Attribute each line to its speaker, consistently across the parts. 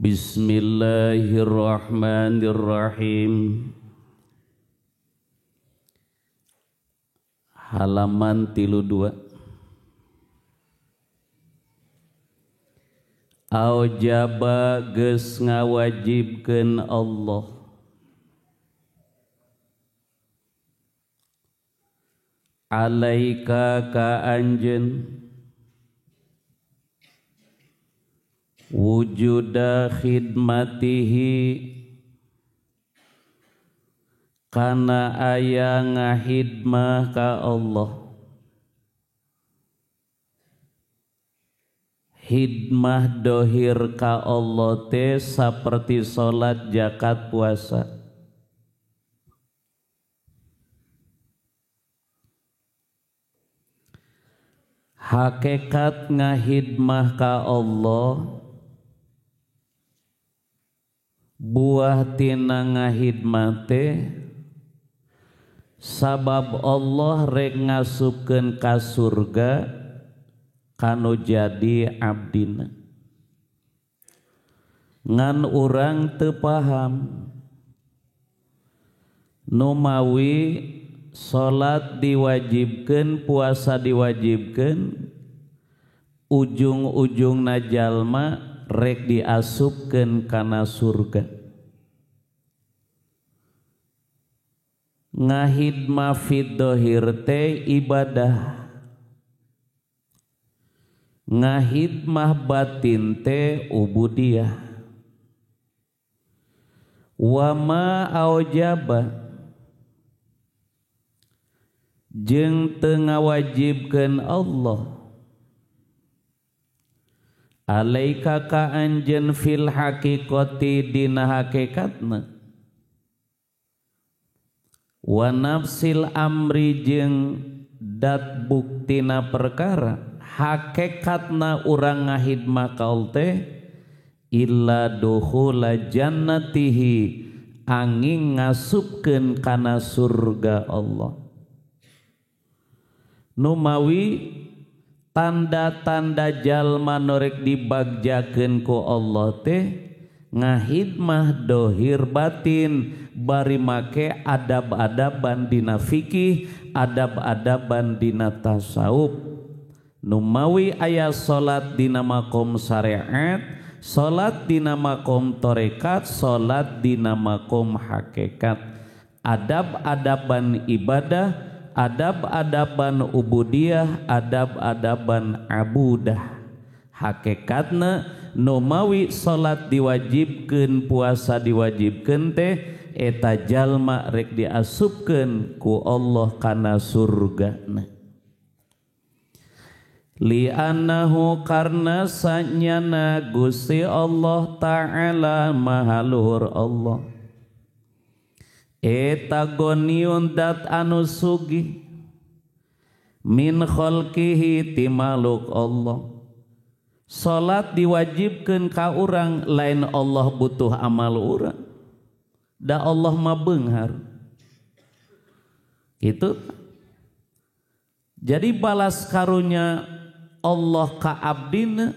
Speaker 1: Bismillahirrahmanirrahim. Halaman 32. Aujaba geus ngawajibkeun Allah alaika ka anjeun wujuda khidmatihi kana aya ngahidmah ka Allah. Hidmah dohir ka Allah teh saperti salat, zakat, puasa. Hakikat ngahidmah ka Allah buah tina ngahidmah teh sabab Allah rek ngasupkeun ka surga kanu jadi abdina. Ngan urang teu paham numawi salat diwajibkeun, puasa diwajibkeun, ujung-ujungna jalma rek diasupkeun kana surga. Ngahidmah fid dohir teh ibadah, ngahidmah batin teh ubudiyah. Wa ma aujaba jeung teu ngawajibkeun Allah alaika ka anjeun fil haqiqati dina hakikatna wa nafsil amri jeung dat buktina perkara. Hakikatna urang ngahidmah ka Allah teh illa dukhula jannatihi angin ngasupkeun kana surga Allah. Numawi tanda-tanda jalma nu rek dibagjakeun ku Allah teh ngahidmah dohir batin bari make adab-adaban dina fikih, adab-adaban dina tasawuf. Numawi aya salat dina makom syariat, salat dina makom tarekat, salat dina makom hakikat. Adab-adaban ibadah, adab-adaban ubudiyah, adab-adaban abudah. Hakikatna numawi salat diwajibkeun, puasa diwajibkeun teh eta jalma rek diasupkeun ku Allah kana surgana. Li'annahu karna sanyana Gusti Allah Ta'ala maha luhur Allah eta goniun dat anu sugih min khalqihi ti makhluk Allah. Salat diwajibkeun ka urang lain Allah butuh amal urang, da Allah mah beunghar. Gitu. Jadi balas karunya Allah ka abdina,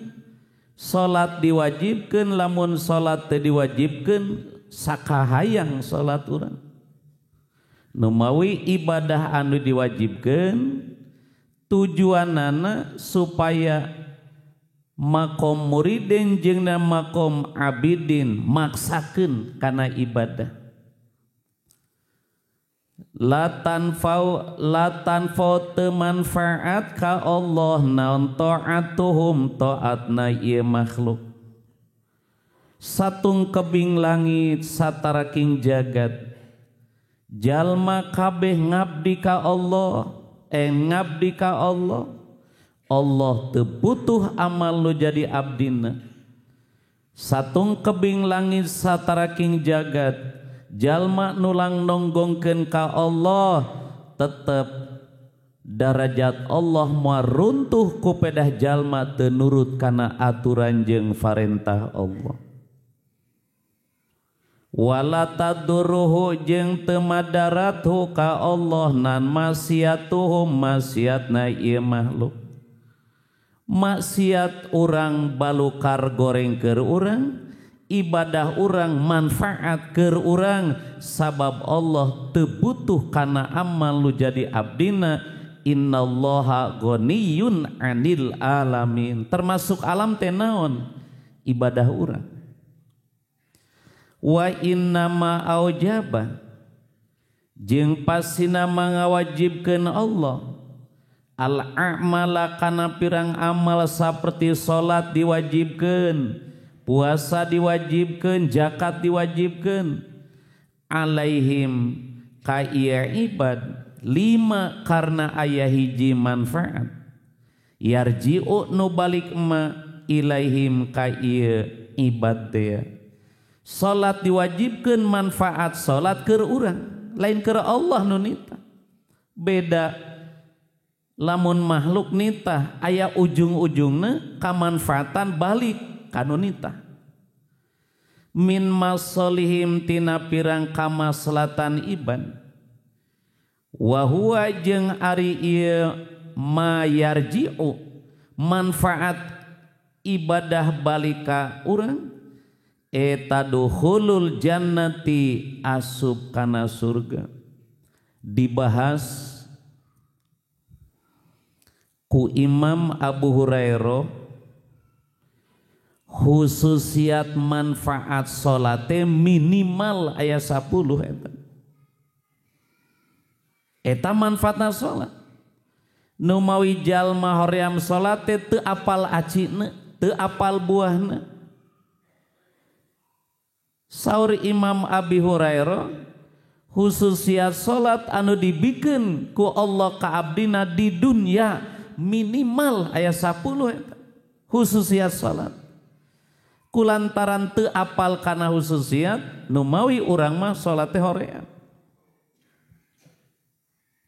Speaker 1: salat diwajibkeun, lamun salat teu diwajibkeun sakahayang salat urang. Numawi ibadah anu diwajibkeun tujuanana supaya makom muridin jeung makom abidin maksakeun kana ibadah. Latan fau teu manfaat ka Allah naon taatuhum taatna ieu makhluk. Satung kebing langit sataraking jagat jalma kabeh ngabdi ka Allah, ngabdi ka Allah. Allah teu butuh amal nu jadi abdina. Satung kebing langit sataraking jagat jalma nulang nonggongkeun ka Allah tetep darajat Allah moal runtuh ku pedah jalma teu nurut kana aturan jeung farentah Allah. Wala tadurruhu jeung teu madarathu ka Allah nan maksiatuhum maksiatna ieu makhluk. Maksiat urang balukar goreng keur urang, Ibadah urang manfaat keur urang sabab Allah teu butuh kana amal nu jadi abdina. Innallaha ghaniyun 'anil alamin. Termasuk alam teh naon? Ibadah urang. Wa innama aujaba jeung pasina mangawajibkeun Allah al a'mala kana pirang amal saperti salat diwajibkeun, puasa diwajibkeun, zakat diwajibkeun, alaihim ka ieu ibad lima karena aya hiji manfaat yarji'u nu balik ma ilaihim ka ieu ibad teh. Salat diwajibkeun manfaat salat keur urang, lain keur Allah nu nitah. Beda lamun makhluk nitah aya ujung-ujungna kamanfaatan balik kanu nitah. Min masolihim tina pirang kamaslatan iban wa huwa jeung ari ieu ma yarji'u manfaat ibadah balik ka urang eta dukhulul jannati asup kana surga. Dibahas ku Imam Abu Hurairah khususiat manfaat salate minimal aya 10 eta. Eta manfaatna salat. Nu mawi jalma hoream salate teu apal acina, teu apal buahna. Saur Imam Abi Hurairah khususiat salat anu dibikeun ku Allah ka abdina di dunya minimal aya 10 eta. Khususiat salat. Kulantaran teu apal kana khususiat nu mawi urang mah salat teh hoream.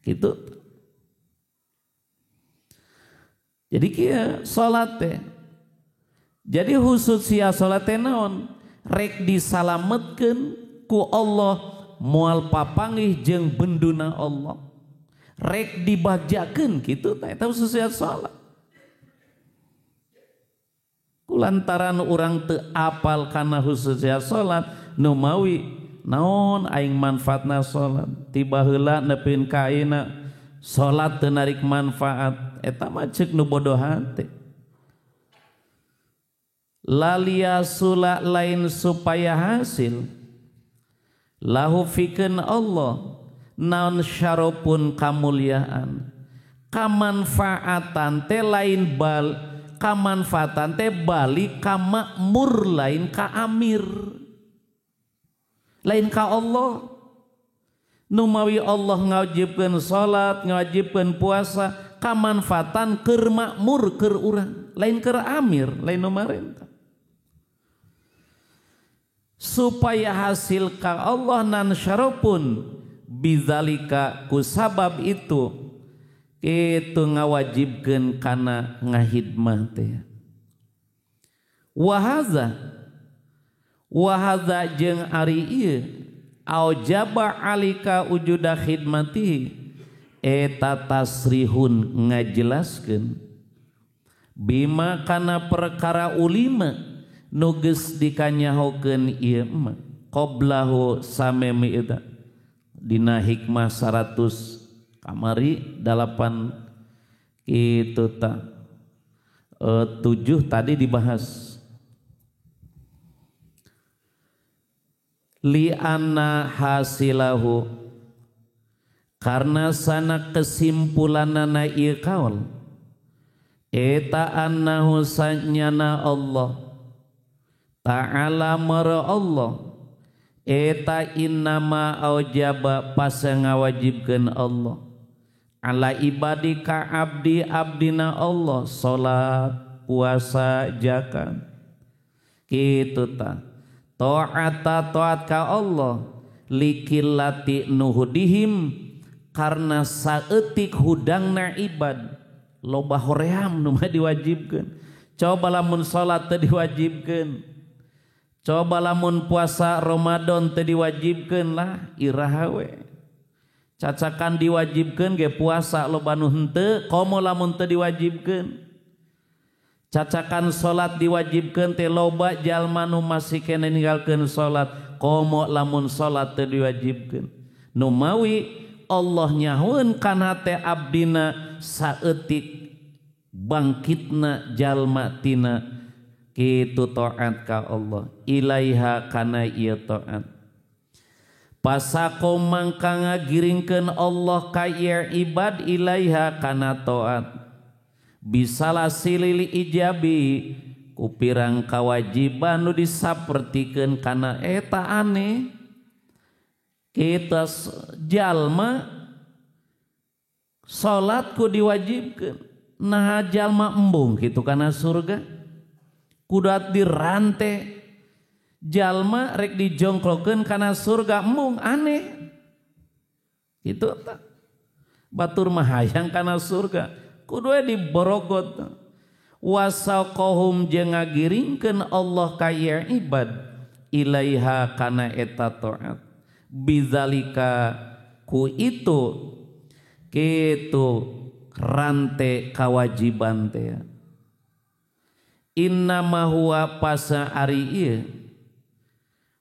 Speaker 1: Gitu. Jadi kieu salat teh. Jadi khususiat salat teh naon? Rek disalametkeun ku Allah moal papanggih jeung benduna Allah. Rek dibagjakeun kitu tah eta khususiat salat. Kulantaran urang teu apal kana khususiat salat nu mawi naon aing manfaatna salat, tiba heula nepikeun ka ayeuna salat teu narik manfaat, eta mah ceuk nu bodoh hate. Lalia sula lain supaya hasil lahu fikeun Allah naon syarapun kamuliaan kamanfaatan teh lain bal kamanfaatan teh balik ka makmur lain ka amir lain ka Allah. Nu mawi Allah ngawajibkeun salat, ngawajibkeun puasa kamanfaatan keur makmur keur urang, lain keur amir, lain nu marentah. Supaya hasil ka Allah nan syarapun bizalika ku sabab itu itu ngawajibkeun kana ngahidmah teh. Wa hadza jeung ari ieu aujaba alika wujuda khidmatihi eta tasrihun ngajelaskeun bima kana perkara ulima nu geus dikanyahokeun ieu mah qablahu samemi eta dina hikmah 100 kamari 8 kitu ta 7 tadi dibahas. Li anna hasilahu karena sana kesimpulanana ieu kaul eta annahu sanyana Allah ta'ala mara Allah eta innama aujaba pasa ngawajibkeun Allah ala ibadi ka abdi abdina Allah salat puasa zakat kitu ta ta'ata ta'at ka Allah likillati nuhudihim karena saeutik hudangna ibad loba hoream nu mah diwajibkeun. Coba lamun salat teu diwajibkeun, coba lamun puasa Ramadan teu diwajibkeun lah iraha we. Cacakan diwajibkeun ge puasa loba nu henteu, komo lamun teu diwajibkeun. Cacakan salat diwajibkeun teh loba jalma nu masih keneh ninggalkeun salat, komo lamun salat teu diwajibkeun. Nu mawi Allah nyahoeun kana hate abdina saeutik bangkitna jalma tina kitu taat ka Allah ilaiha kana ieu taat. Pasako mangka ngagiringkeun Allah ka ieu ibad ilaiha kana taat. Bisalah silili ijabi ku pirang kawajiban nu disapertikeun kana eta aneh. Kita jalma salat ku diwajibkeun, nah jalma embung kitu kana surga kudat dirante, jalma rek dijongkrokeun kana surga embung aneh kitu tah. Batur mah hayang kana surga kudu diborogot. Wasaqahum jeung ngagiringkeun Allah ka ieu ibad ilaiha kana eta taat. Bizalika ku itu kitu rante kawajiban teh. Innama huwa pasa ari ieu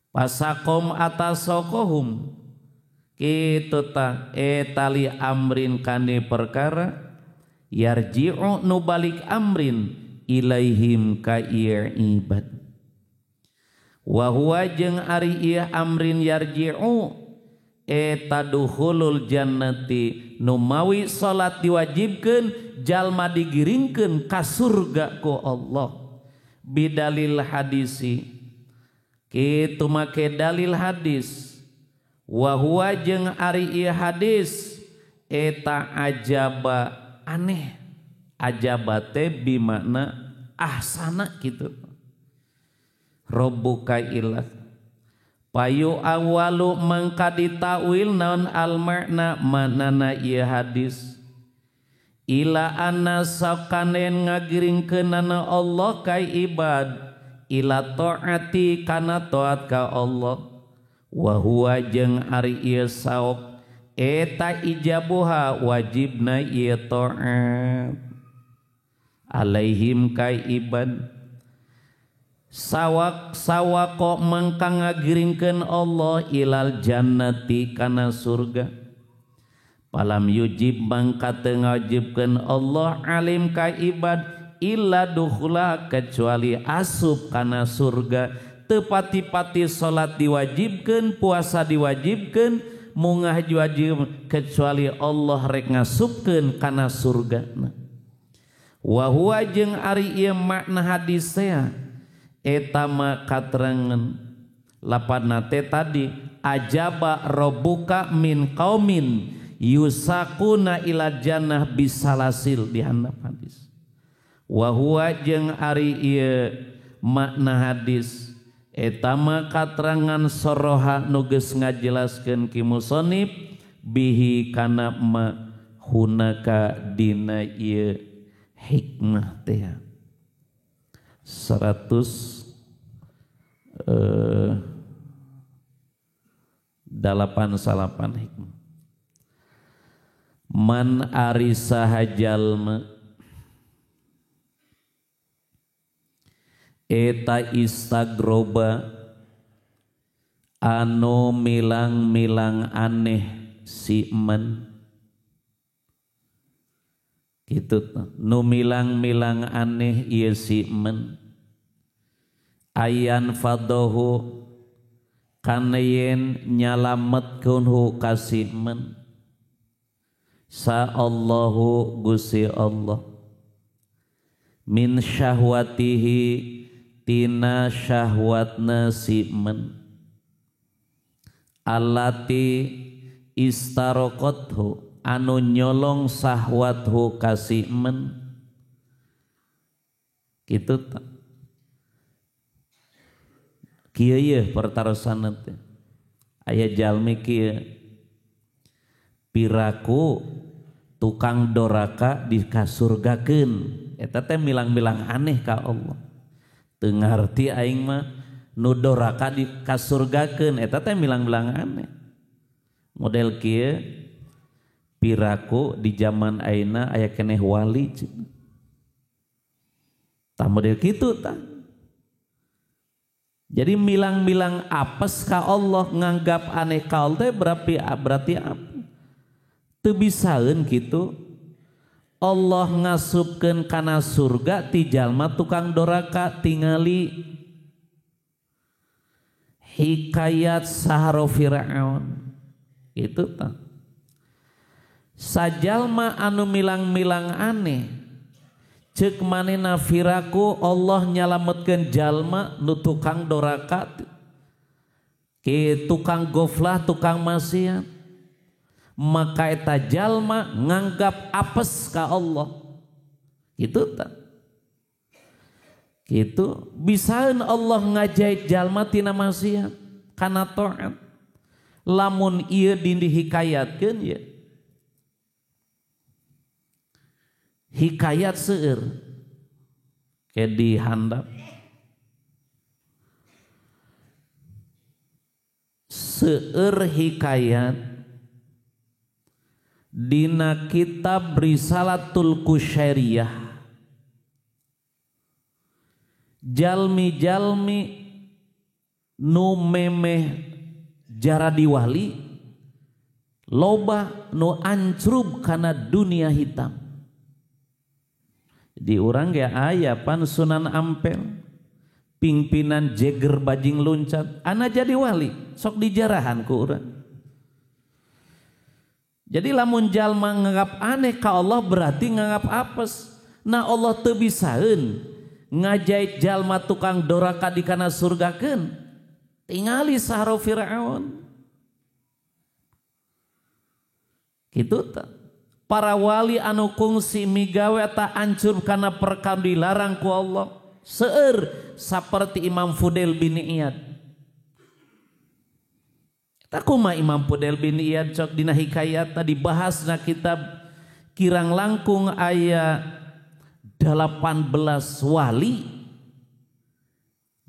Speaker 1: pasakom atasokohum kitu tah etali amrin kane perkara yarji'u nu balik amrin ilaihim ka ieu ibad. Wa huwa jeung ari ieu amrin yarji'u eta dukhulul jannati nu mawi salat diwajibkeun jalma digiringkeun ka surga ku Allah. Bidalil hadisi kitu make dalil hadis. Wa huwa jeung ari ieu hadis eta ajaba aneh, ajaba teh bimakna ahsana kitu. Robbuka ilah payu awalu mangka ditakwil naon al makna maknana ieu hadis ila anna sakanen ngagiringkeunana Allah ka ibad ila taati kana taat ka Allah. Wa huwa jeung ari ieu saok eta ijabuha wajibna ieu taat alaihim ka ibad. Sawak sawako mangka ngagiringkeun Allah ilal jannati kana surga. Palam yujib mangka teu ngawajibkeun Allah alim ka ibad illa dukhula kecuali asup kana surga. Teu pati-pati salat diwajibkeun, puasa diwajibkeun, mungah diwajib kecuali Allah rek ngasupkeun kana surgana. Wa huwa jeung ari ieu makna hadis teh eta ma katerangan lapadna teh tadi ajaba robbuka min qaumin yusaquna ila jannah bisalasil di handap hadis. Wa huwa jeung ari ieu makna hadis eta ma katerangan soroha nu geus ngajelaskeun ki musonib bihi kana ma hunaka dina ieu hikmah teh. 189 hikmah. Man ari saha jalma eta istagroba anu milang-milang aneh si man kitu nu milang-milang aneh ieu si man ayan fadohu kana yen nyalametkeun hu ka si man sa Allahu Gusti Allah min syahwatihi tina syahwatna si man allati istarokothu anu nyolong sahwathu kasih men kitu ta kieu yeuh pertarosanna teh aya jalmi kieu piraku tukang doraka dikasurgakeun eta teh milang-milang aneh ka Allah. Teu ngarti aing mah nu doraka dikasurgakeun eta teh milang-milang aneh. Model kieu piraku di zaman ayeuna aya keneh wali cenah. Tah model kitu tah. Jadi milang-milang apes ka Allah nganggap aneh ka Allah teh berarti apa? Teu bisaeun kitu. Allah ngasupkeun kana surga ti jalma tukang doraka tingali hikayat sahara Firaun. Itu tah. Sajalma anu milang-milang aneh cek manena firaku Allah nyalametkeun jalma nu tukang doraka ke tukang goflah tukang maksiat, maka eta jalma nganggap apes ka Allah. Gitu tah. Gitu bisaeun Allah ngajait jalma tina maksiat kana taat. Lamun ieu dihikayatkeun ya hikayat seueur ke dihandap seueur hikayat dina kitab Risalatul Kusyairiyah. Jalmi-jalmi nu memeh jaradi wali loba nu ancrub kana dunia hitam. Di urang ge aya pan Sunan Ampel pimpinan jeger bajing luncat ana jadi wali sok dijarahan ku urang. Jadi lamun jalma nganggap aneh ka Allah berarti nganggap apes. Nah Allah teu bisaeun ngajait jalma tukang doraka di kana surgakeun. Tingali sahara Firaun. Kitu tah. Para wali anu kungsi migawe ta ancur kana perkara dilarang ku Allah. Seueur saperti Imam Fudail bin Iyad. Eta kumaha Imam Fudail bin Iyad cok dina hikayat tadi bahasna kitab kirang langkung aya 18 wali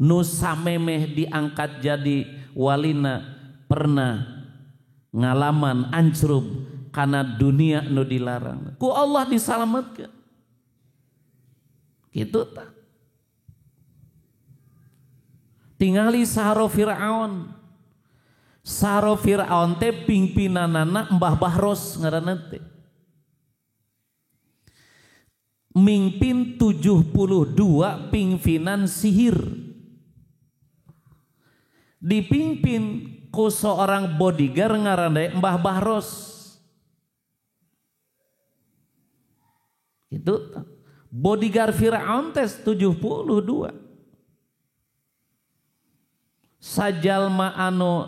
Speaker 1: nu samemeh diangkat jadi walina pernah ngalaman ancrub karena dunia nu dilarang. Ku Allah disalametkeun. Kitu tah. Tingali sahara Firaun. Sahara Firaun teh pimpinanana Mbah Bahros ngaranna teh. Mimpin 72 pimpinan sihir. Dipimpin ku seorang bodyguard ngaranna Mbah Bahros. Itu bodyguard Firaun tes 72. Sajalma anu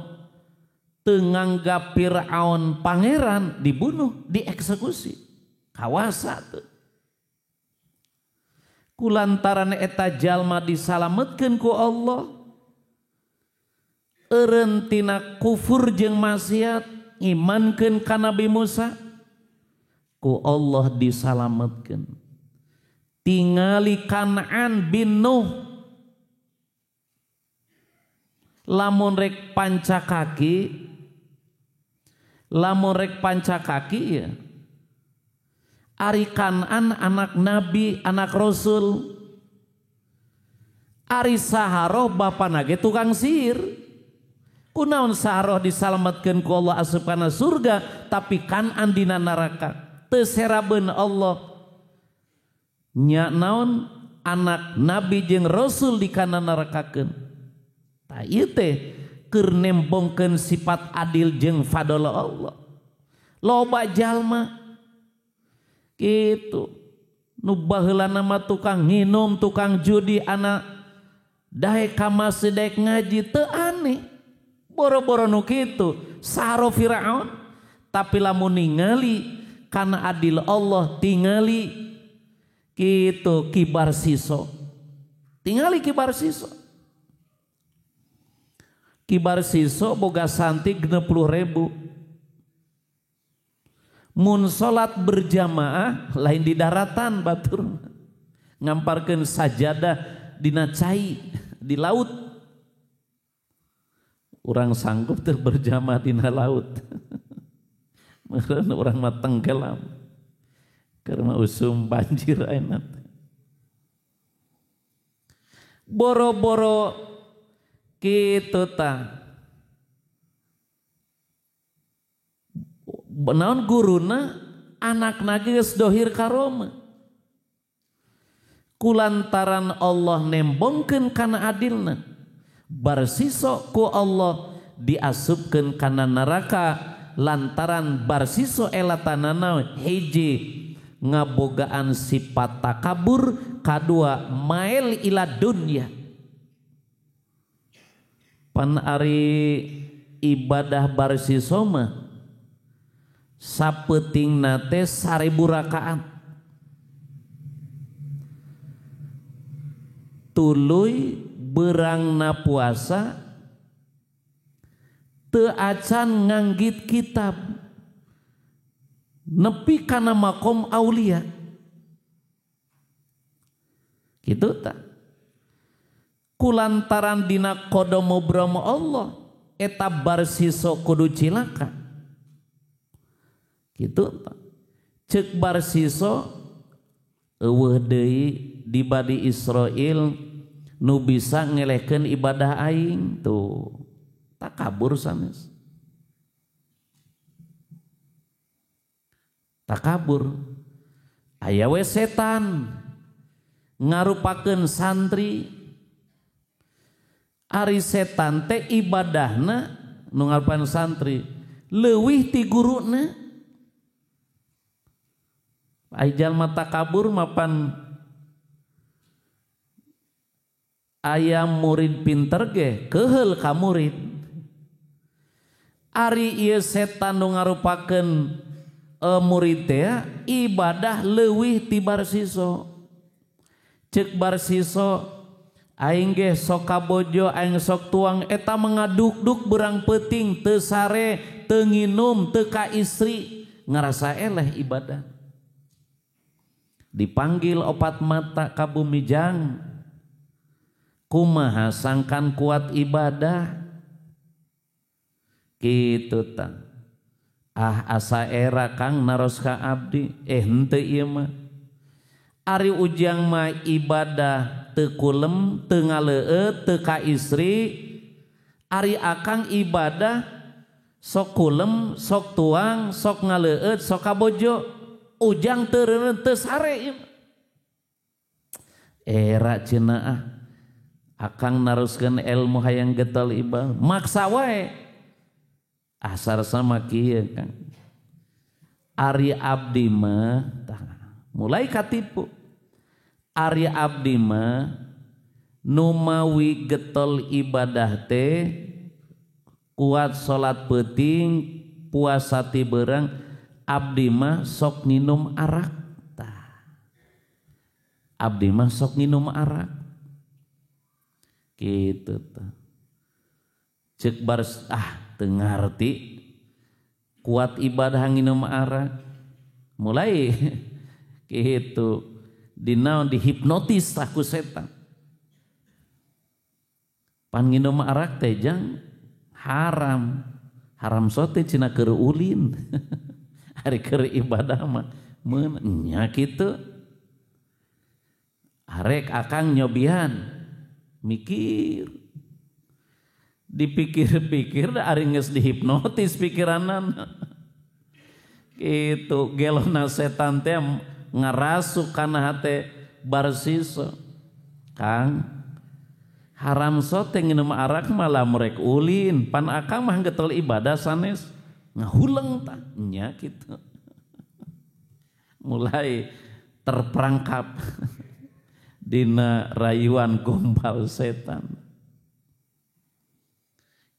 Speaker 1: teu nganggap Firaun pangeran dibunuh, dieksekusi. Kawasa tuh. Kulantaran eta jalma disalametkeun ku Allah. Eureun tina kufur jeung maksiat ngimankeun ka Nabi Musa. Ku Allah disalametkeun. Tingali Kan'an bin Nuh. Lamun rek panca kaki, ya. Ari Kan'an anak nabi, anak rasul. Ari Saharoh bapana ge tukang sihir. Kunaon Saharoh disalametkeun ku Allah asup kana surga, tapi Kan'an dina neraka. Teu serabeun Allah nya naon anak nabi jeung rasul dikana nerakakeun. Tah ieu teh keur nembongkeun sifat adil jeung fadl Allah. Loba jalma kitu nu baheulana mah tukang nginum, tukang judi, anak daek ka masjid daek ngaji teu aneh. Boro-boro nu kitu sahara Firaun, tapi lamun ningali karena adil Allah tingali kitu kibar siso. Tingali kibar siso. Kibar siso boga santi 60.000. Mun salat berjamaah lain di daratan batur. Ngamparkeun sajadah dina cai di laut. Urang sanggup teu berjamaah dina laut. Meureun urang mah tenggelam. Karena usum banjir enak. Boro-boro kitu tah. Naon guruna anakna geus dohir karomah. Kulantaran Allah nembongkeun kana adilna, Barsiso ku Allah diasupkeun kana neraka lantaran Barsiso elatanana hiji ngabogaan sifat takabur, kadua mail ila dunya. Pan ari ibadah Barsiso mah sapeutingna teh 1000 rakaat. Tuluy berangna puasa teu acan nganggit kitab nepi kana makom aulia. Kitu tah. Kulantaran dina kodomo brahma Allah eta Barsiso kudu cilaka. Kitu tah. Ceuk Barsiso eueuh deui di Bani Israil nu bisa ngelehkeun ibadah aing tuh. Takabur sanes. Takabur. Aya we setan ngarupakeun santri. Ari setan teh ibadahna nu ngarupakeun santri leuwih ti guruna. Ai jalma takabur mapan aya murid pinter ge keheul ka murid. Ari ieu setan nu ngarupakeun murid teh ibadah leuwih ti Barsiso. Ceuk Barsiso aing ge sok kabojo aing sok tuang eta mengaduk-duk berang peuting teu sare teu nginum teu ka istri ngarasa eleh ibadah. Dipanggil opat mata ka bumi jang kumaha sangkan kuat ibadah kitu tah. Ah asa era kang naros ka abdi henteu ieu mah. Ari ujang mah ibadah teu kulem teu ngaleueut teu ka istri. Ari akang ibadah sok kulem sok tuang sok ngaleueut sok kabojo. Ujang teu reureun teu sare ieu. Era cenah ah. Akang naruskeun ilmu hayang getol ibadah maksa wae. Asar sama kieu Kang. Ari abdi mah mulai katipu. Ari abdi mah numawi getol ibadah teh kuat salat peuting puasa ti beurang abdi mah sok nginum arak. Tah. Abdi mah sok nginum arak. Kitu tah. Ceuk Bars ah teu ngarti kuat ibadah nginum arak. Mulai kitu dina dihipnotis tah ku setan. Pan nginum arak teh jang haram. Haram sote cina keur ulin. Ari keur ibadah mah meun nya kitu. Arek akang nyobian mikir. Dipikir-pikir ari geus dihipnotis pikiranana. Kitu gelona setan teh ngarasuk kana hate Barsiso. Kang haram sote nginum arak malah merek ulin, pan akang mah getol ibadah sanes ngahuleng tah nya kitu. Mulai terperangkap dina rayuan gombal setan.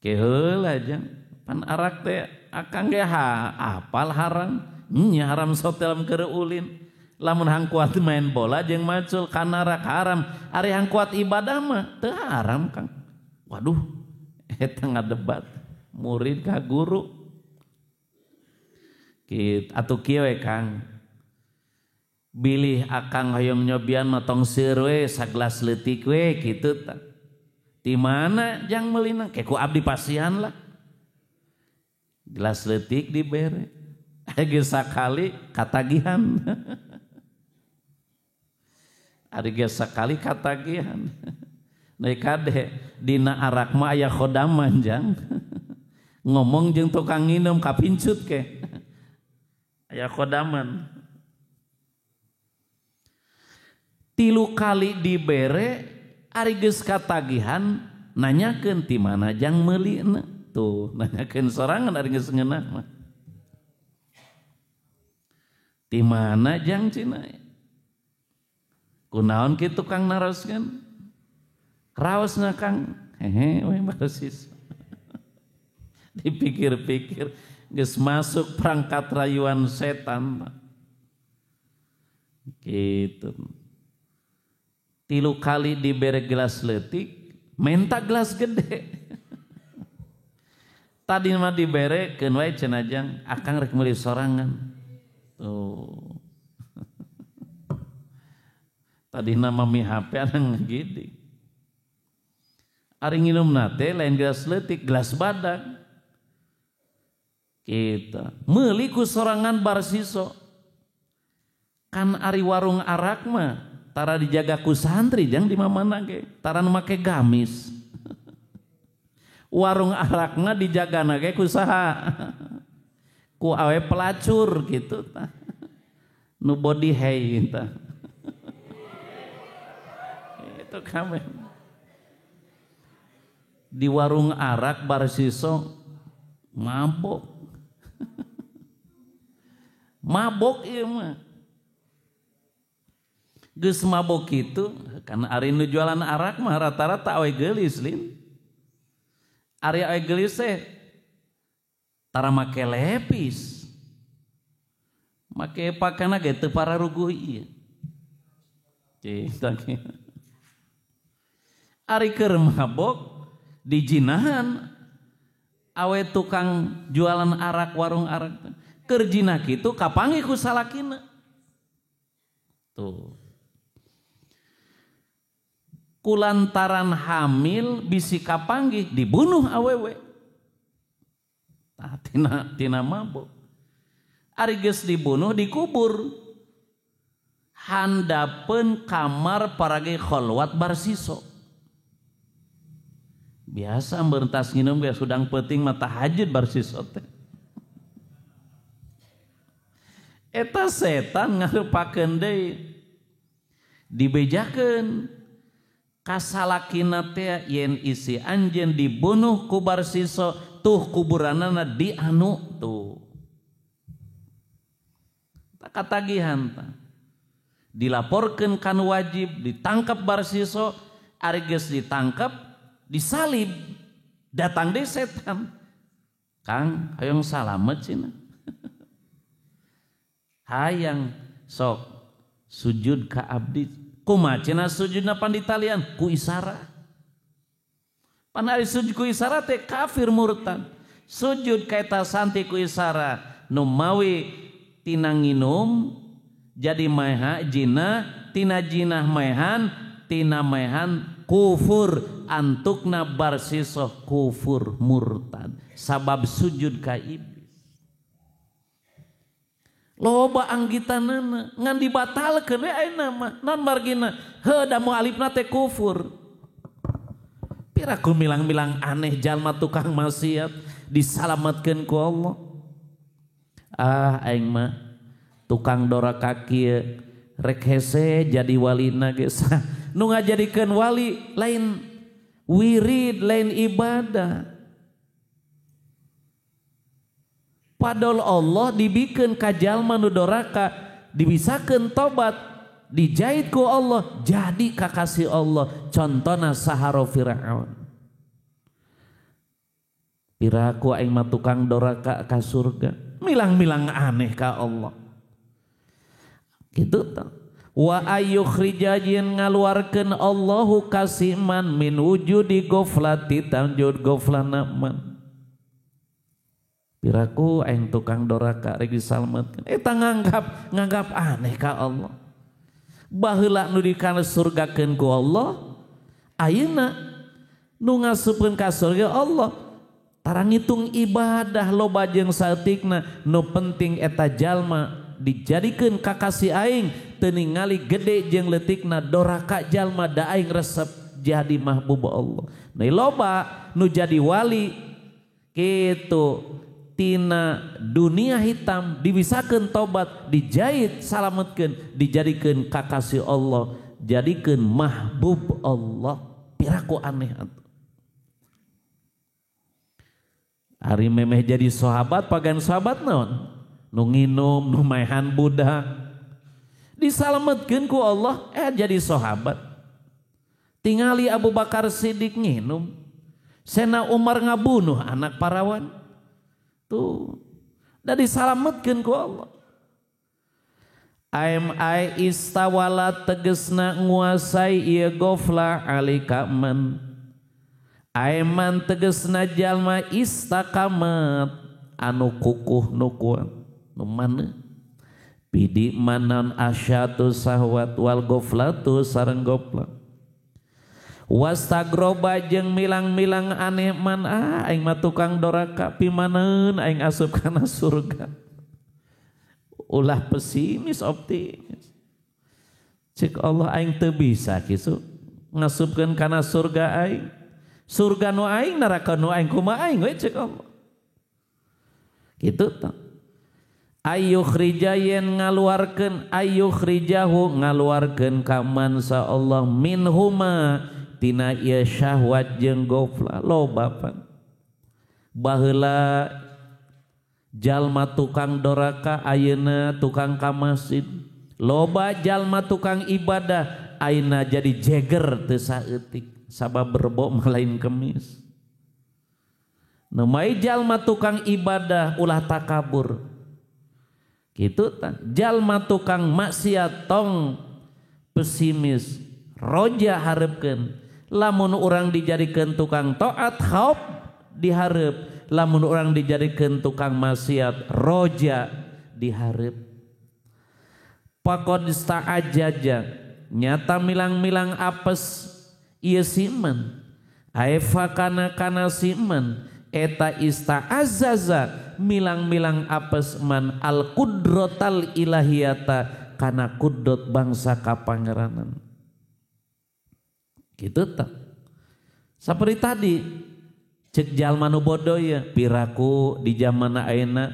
Speaker 1: Keheula jang pan arak teh akang ge apal haram nya haram sote lamun keur ulin. Lamun hang kuat main bola jeung macul kana arak haram, ari hang kuat ibadah mah teu haram Kang. Waduh eta ngadebat murid ka guru. Kitu atuh kieu we Kang. Bilih akang hoyong nyobian mah tong seur we saglas leutik we kitu tah. Di mana jang meulina? Ke ku abdi pasihan lah. Gelas leutik dibere. Geus sakali katagihan. Ari geus sakali katagihan. Deui kade dina arak mah aya khodaman jang. Ngomong jeung tukang nginum kapincut ke. Aya khodaman. 3 kali dibere ari geus katagihan nanyakeun ti mana jang meulina. Tuh nanyakeun sorangan ari geus ngeunah mah. Ti mana jang cina? Kunaon kitu Kang naroskeun? Raosna Kang, hehe we basis. Dipikir-pikir geus masuk perangkat rayuan setan. Gitu. 3 kali dibere gelas leutik, menta gelas gede. Tadi mah dibere keun wae cenah jang, akang rek meuli sorangan. Tuh. Tadi nama mi HP anang ngagidi. Ari nginumna teh lain gelas leutik, gelas badag. Kita meuli ku sorangan barsiso. Kan ari warung arak mah tara dijaga ku santri jang di mamana ge, tara nu make gamis. Warung arakna dijagana ge ku saha? Ku awe pelacur gitu tah. Nu body hay tah. Itu kami. Di warung arak barsiso mabok. Mabok ieu mah. Geus mabok kitu, karena ari nu jualan arak mah rata-rata awe geulis lin. Ari awe geulis teh tara make lepis. Make pakana ge teu pararuguh ieu. Cih, ari keur mabok dijinahan awe tukang jualan arak warung arak keur jinah kitu kapanggih ku salakina. Tuh. Kulantaran hamil bisi kapanggih dibunuh awewe. Tah tina mabok. Ari geus dibunuh dikubur. Handapeun kamar parage kholwat barsiso. Biasa berentas nginum ge sudang peuting mah tahajud barsiso teh. Eta setan ngarupakeun deui. Dibejakeun kasalakina teh yen isi anjeun dibunuh ku barsiso tuh kuburanana di anu tuh. Tak katagihan tah. Dilaporkeun kan wajib ditangkap barsiso, ari geus ditangkap disalib, datang deui setan. Kang, hayang salamet cenah. Hayang sok sujud ka abdi. Kumaha cenah sujudna pan ditalian ku isara. Pan ari sujud ku isara teh kafir murtad. Sujud ka eta santi ku isara nu mawi tina nginum jadi maeha jinah, tina jinah maehan, tina maehan kufur, antukna barsisoh kufur murtad sabab sujud ka iblis. Loba anggitanana ngan dibatalkeun we ayeuna mah non margina heuh da mualifna teh kufur. Piraku milang-milang aneh jalma tukang maksiat disalametkeun ku Allah. Ah aing mah tukang doraka kieu rek hese jadi walina ge. Nu ngajadikeun wali lain wirid, lain ibadah. Padahal Allah dibikeun ka jalma nu doraka, dibisakeun tobat, dijahit ku Allah, jadi kakasih Allah. Contona saharo Firaun. Piraku aing mah tukang doraka ka surga, milang-milang aneh ka Allah. Gitu tah. Wa ayyukhrija jeung ngaluarkeun Allahu kasiman min wujudi ghaflati tanjud ghaflana man. Piraku aing tukang doraka rek disalametkeun. Eta nganggap aneh ka Allah. Baheula nu dikana surgakeun ku Allah, ayeuna nu ngasupkeun ka surga Allah. Tara ngitung ibadah loba jeung saeutikna, nu penting eta jalma dijadikeun kakasih aing, teu ningali gede jeung leutikna doraka jalma da aing resep jadi mahbub Allah. Nah loba nu jadi wali kitu tina dunia hitam dibisakeun tobat, dijahit salametkeun, dijadikeun kakasih Allah, jadikeun mahbub Allah. Piraku aneh atuh. Ari memeh jadi sahabat pagan sahabat naon? Nu nginum, nu maehan budak. Disalametkeun ku Allah jadi sahabat. Tingali Abu Bakar Siddiq nginum, Sena Umar ngabunuh anak parawan. Tuh, da disalametkeun ku Allah. Ai istawala tegesna nguasai ieu gofla alika man. Aiman tegesna jalma istaqamat anu kukuh nu kuat nu mana. Pidi manan asyatu sahwat wal goflatu sareng gofla. Wastagroba jeung milang-milang aneh man, aing mah tukang doraka pimaneun aing asup kana surga. Ulah pesimis optimis. Cek Allah aing teu bisa kitu ngasupkeun kana surga aing. Surga nu aing neraka nu aing kumaha aing we cek Allah. Kitu tah. Ayyukhrija yen ngaluarkeun ayyukhrijahu ngaluarkeun ka man sa Allah minhuma tina ieu syahwat jeung gofla loba pan. Baheula jalma tukang doraka ayeuna tukang ka masjid, loba jalma tukang ibadah ayeuna jadi jeger teu saeutik sabab rebo mah lain kemis. Nu mai jalma tukang ibadah ulah takabur. Kitu tah. Jalma tukang maksiat tong pesimis, roja hareupeun. Lamun urang dijadikeun tukang taat khauf dihareup, lamun urang dijadikeun tukang maksiat roja dihareup. Faqad sta'ajaja nyata milang-milang apes ieu siman. Aefa kana kana siman eta ista'azaza milang-milang apes man al qudratal ilahiyata kana kudrat bangsa kapangeranan. Gitu tah. Seperti tadi cek jalma nu bodoh ya piraku di zaman ayeuna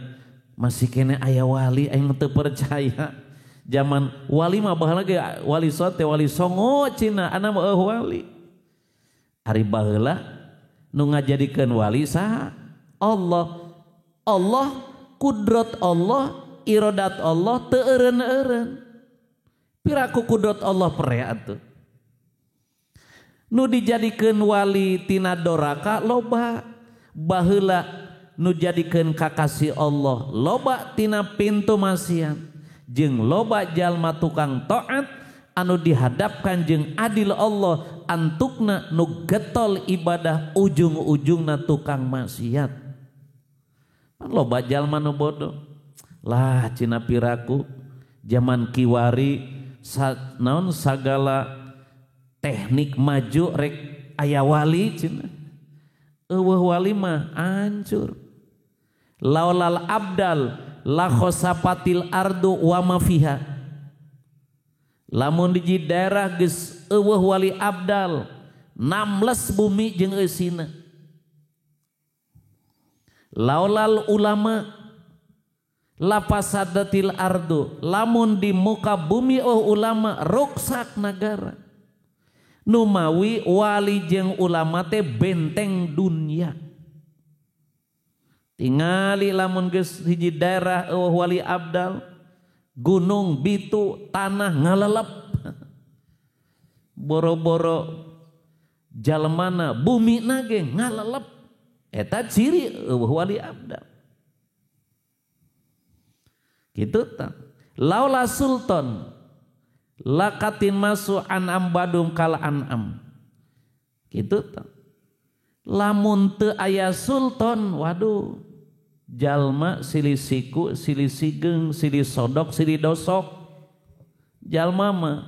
Speaker 1: masih kene aya wali aing teu percaya. Zaman wali mah baheula ge wali sote wali songo cina ana mah eueuh wali. Ari baheula nu ngajadikeun wali saha? Allah. Allah kudrat Allah, iradat Allah teu eureun-eureun. Piraku kudrat Allah pere atuh. Nu dijadikeun wali tina doraka loba, baheula nu jadikeun kakasih Allah loba tina pintu maksiat, jeung loba jalma tukang taat anu dihadapkan jeung adil Allah antukna nu getol ibadah ujung-ujungna tukang maksiat. Pan loba jalma nu bodoh. Lah cina piraku zaman kiwari naon sagala teknik maju rek aya wali cina. Eueuh wali mah hancur. Laulal abdal la khosapatil ardu wa ma fiha. Lamun di daerah geus eueuh wali abdal, namles bumi jeung eusina. Laulal ulama la fasadatil ardu. Lamun di muka bumi eueuh ulama ruksak nagara. Numawi wali jeung ulama teh benteng dunia. Tingali lamun geus hiji daerah eueuh wali abdal, gunung bitu tanah ngalelep. Boro-boro jalmana bumi nage ngalelep. Eta ciri eueuh wali abdal. Kitu tah. Laula sultan lakatin masu an'am badum kal an'am. Kitu tah. Lamun teu aya sultan, waduh, jalma silih siku, silih sigeng, silih sodok, silih dosok. Jalma mah.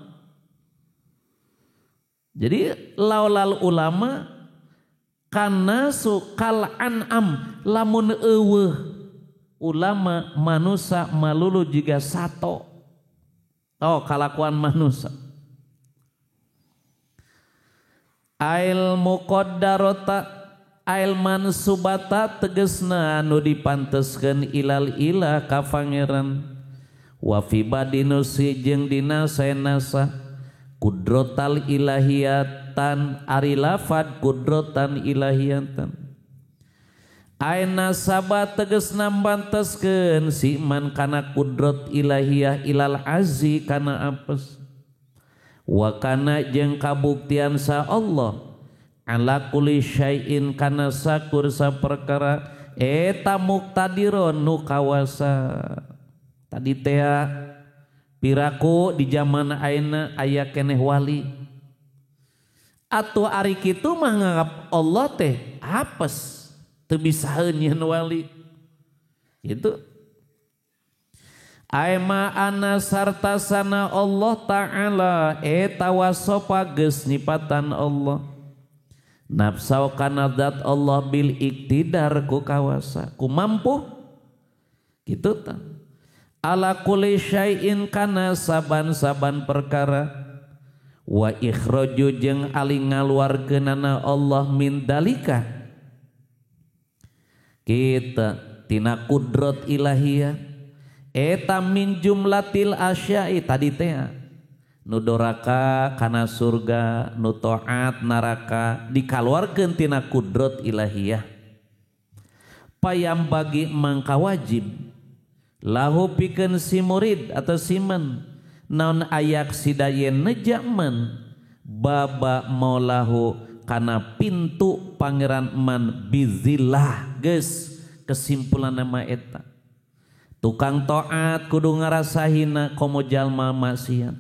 Speaker 1: Jadi laulal ulama kanasu kal an'am, lamun eueuh ulama manusa malulu jiga sato. Oh, kalakuan manusia. Ail muqaddarata ail mansubata tegesna anu dipanteskeun ilal ilah ka pangeran wa fi badinusi jeung dina saenasa kudrotal ilahiyatan ari lafad kudrotan ilahiyatan aina saba tegesna panteskeun si man kana kudrot ilahiyah ilal azzi kana apes wa kana jeung kabuktian sa Allah ala kulli syai'in kana sakur saperkara eta muqtadiron nu kawasa. Tadi teh piraku di zaman ayeuna aya keneh wali atuh ari kitu mah nganggap Allah teh apes teu bisaeun nyeun wali gitu. Aema ana sarta sana Allah ta'ala eta wasofa geus nyipatan Allah nafsau kana zat Allah bil iktidar ku kawasa ku mampu gitu ta ala kulli syai'in kana saban-saban perkara wa ikhraju jeung ali ngaluarkeunana Allah min dalika kita tina kudrat ilahiyah eta min jumlatil asya'i tadi teh nu doraka kana surga nu taat neraka dikaluarkeun tina kudrat ilahiyah payam bagi mangka wajib lahu pikeun si murid atau siman naon ayak sidayen nejaman baba maulahu kana pintu pangeran man bizillah geus kesimpulan nama eta tukang taat kudu ngarasa hina komo jalma maksiat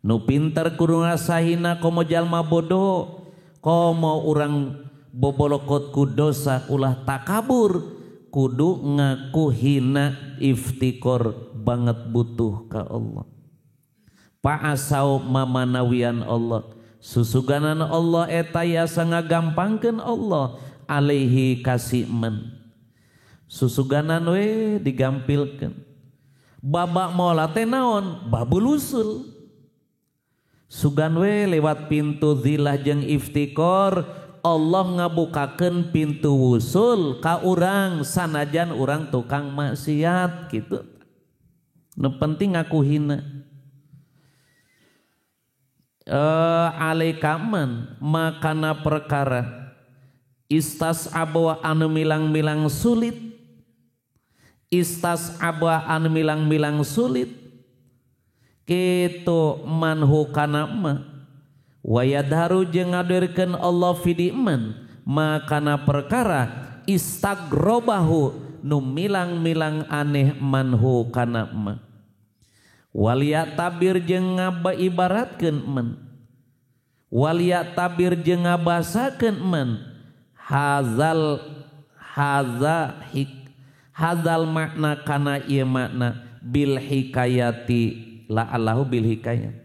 Speaker 1: nu pinter kudu ngarasa hina komo jalma bodoh komo urang bobolokot ku dosa ulah takabur kudu ngaku hina iftikor banget butuh ka Allah pa'asau mamanawian Allah susuganan Allah eta yasa ngagampangkeun Allah alaihi kasiman susuganan we digampilkeun babak mola teh naon babul usul sugan we lewat pintu zilah jeung iftikor Allah ngabukakeun pintu wusul ka urang sanajan urang tukang maksiat gitu. Nu penting ngaku hina. Alaikaman makana perkara istas abwa anu milang-milang sulit istas abwa anu milang-milang sulit kitu manhu kana ma wayadharu jeung ngadirkeun Allah fidiman makana perkara istagrobahu nu milang-milang aneh manhu kana ma waliya tabir jeung ngaba ibaratkeun man waliya tabir jeung ngabasakeun man hazal haza hik hazal makna kana ieu makna bil hikayati la allahu bil hikayat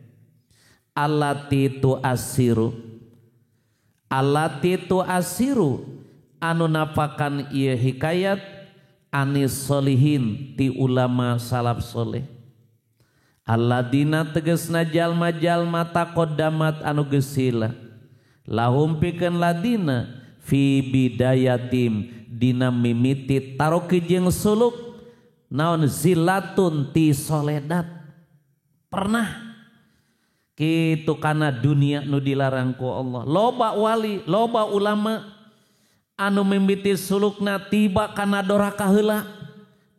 Speaker 1: allati tu'assiru allati tu'assiru anu napakan ieu hikayat anis solihin ti ulama salaf soleh alladina tegesna jalma-jalma taqaddamat anu geus sila lahum pikeun ladina fi bidayatim dina mimiti taroki jeung suluk naon zilatun ti soledat pernah kitu kana dunia nu dilarang ku Allah loba wali loba ulama anu mimiti sulukna tiba kana doraka heula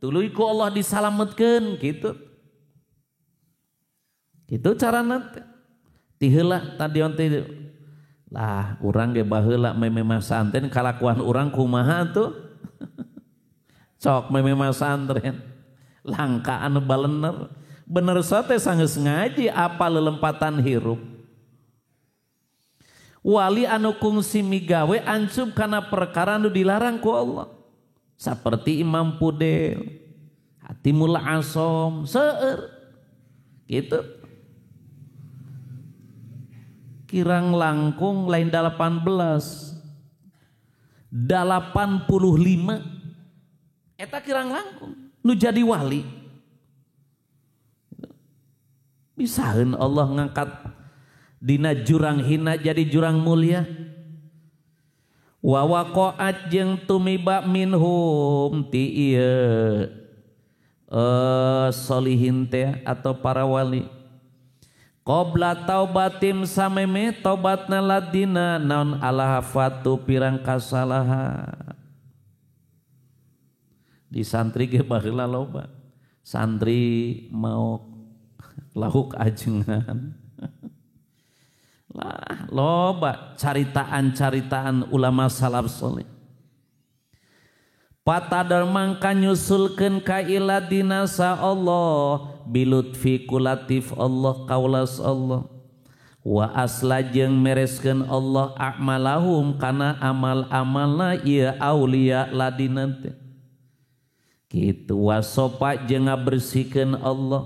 Speaker 1: tuluy ku Allah disalametkeun kitu kitu carana ti heula tadi onte lah urang ge baheula meme masantren kalakuan urang kumaha tuh sok meme masantren langka anu balener bener sate sanggeus ngaji apa lelempatan hirup wali anu kungsi migawe ancub kana perkara anu dilarang ku Allah seperti Imam Pudel Hatimul Asom seueur gitu kirang langkung lain 18 85 eta kirang langkung nu jadi wali bisaeun Allah ngangkat Dina jurang hina jadi jurang mulia. Wa waqa'at jeung tumiba minhum ti ieu solihin teh atau para wali. Qabla taubatim sameme taubatna ladina naon alahafatu pirang kasalahan. Di santri ge baheula loba. Santri mau lahuk ajengan. Lah loba caritaan-caritaan ulama salaf soleh. Patadar mangka nyusulkeun ka iladina sa Allah bilutfi kulatif Allah kaulas Allah wa asla jeung mereskeun Allah a'malahum kana amal-amalna ieu aulia ladina teh kitu wasopa jeung ngabersihkeun Allah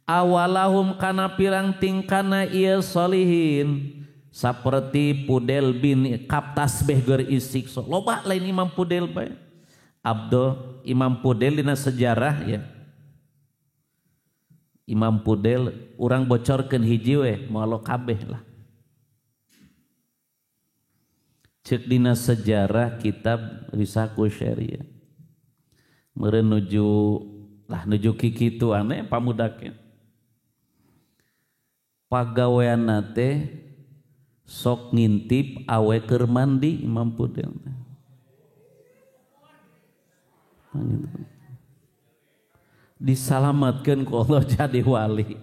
Speaker 1: awalahum kana pirang tingkana ieu solihin saperti Pudel bin Kaptas beh geur isikso loba lain Imam Pudel bae. Abdul Imam Pudel dina sejarah ya. Imam Pudel urang bocorkeun hiji we moal kabeh lah. Ceuk dina sejarah kitab Risaku Syariah. Meureun nuju lah nuju kikitu aneh pamudake. Pagaweanna teh sok ngintip awe keur mandi Imam Pudel teh. Disalamatkan ku Allah jadi wali.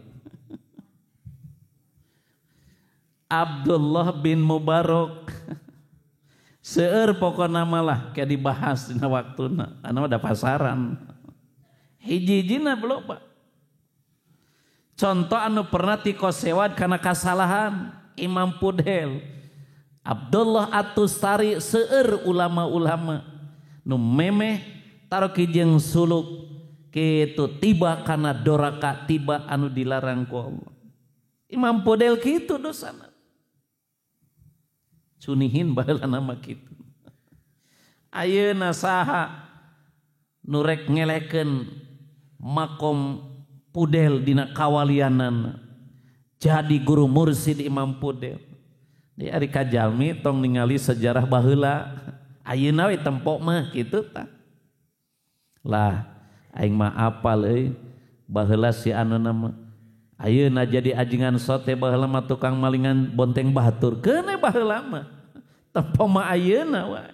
Speaker 1: Abdullah bin Mubarak seueur pokona malah kayak dibahas dina waktuna anu ada pasaran hiji-hijina loba. Contoh anu pernah tikosewad karena kasalahan Imam Pudel, Abdullah At-Tustari seueur ulama-ulama nu memeh taroki jeung suluk kitu tiba kana doraka tiba anu dilarang ku Allah. Imam Pudel kitu dosana. Cunihin baheula nama kitu. Ayeuna saha nu rek ngelekeun makom Pudel dina kawalianana. Jadi guru mursid Imam Pudel. Di ari kajalmi tong ningali sejarah baheula. Ayeuna we tempok mah kitu tah. Lah aing mah apal euy baheula si anu nama ayeuna jadi ajengan sote baheula mah tukang malingan bonteng batur keun baheula mah tempo mah ayeuna wae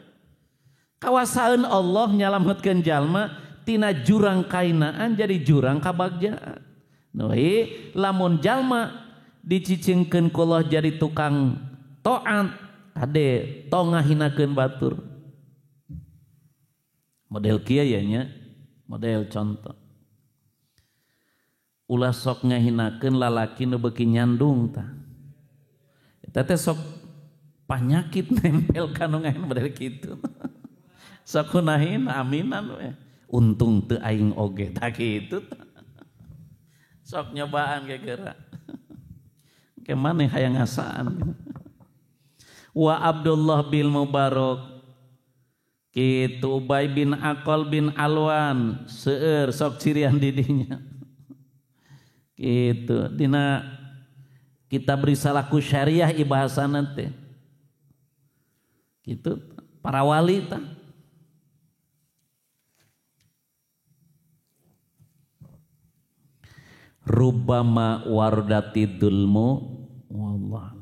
Speaker 1: kawasaeun Allah nyalametkeun jalma tina jurang kainaan jadi jurang kabagjaan. Nu lamun jalma dicicingkeun ku Allah jadi tukang taat kade tong ngahinakeun batur. Model kieu ya nya, model contoh. Ulah sok ngahinakeun lalaki nu beuki nyandung tah. Eta teh sok panyakit nempel ka nu ngahin model kitu. Sok kunahin aminan we. Untung teu aing oge tah kitu tah. Sok nyobaan ge geura. Ke maneh hayang ngasaan. Wa Abdullah bin Mubarak kitu Ubay bin Aqal bin Alwan seueur sok cirian didinya. Kitu dina kitab Risalah Kusyariah ibahasana teh. Kitu para wali tah. Rubama wardati dulmu wallah.